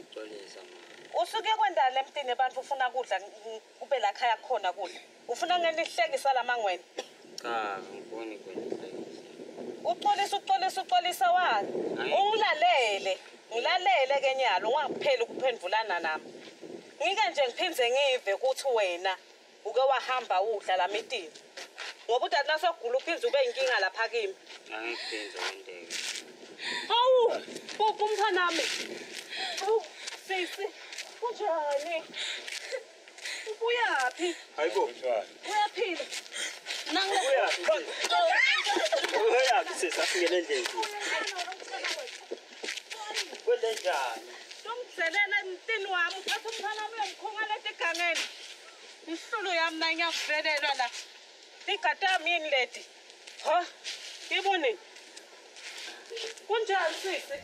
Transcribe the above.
Ngiyaxolisa mama. Usuke kwendala emtini abantu ufuna kudla kube la khaya khona kudla. Ufuna ngenihlekisa lamangweni. Cha, angifuni kunihlekisa. Uxolisa uxolisa uxolisa wani? Ungilalele. Ngilalele ke nyalo ungapheli ukuphendvulana nami. Ngike nje ngiphindze ngive ukuthi wena uke wahamba udla la mitini. Ngoba udade nasogula uphindze ube inkinga lapha kimi. Angikuphindze kwenteke. Hawu, bhubu umntwanami. Hawu, sisi, kunjani? Ubuyaphi? Hayibo. Uyaphila? Nangu Ubuyaphi? Ubuyaphi sisi asingene endlini. Kwente njani? Tongidzelela emtini wami, uthatha umntwana wami uyomkhunga leti egangeni. Imhlulu yami na ngiyakuvelelwa la. Igadi yami yini leti? Ha? Iboni? Kunjani sisi?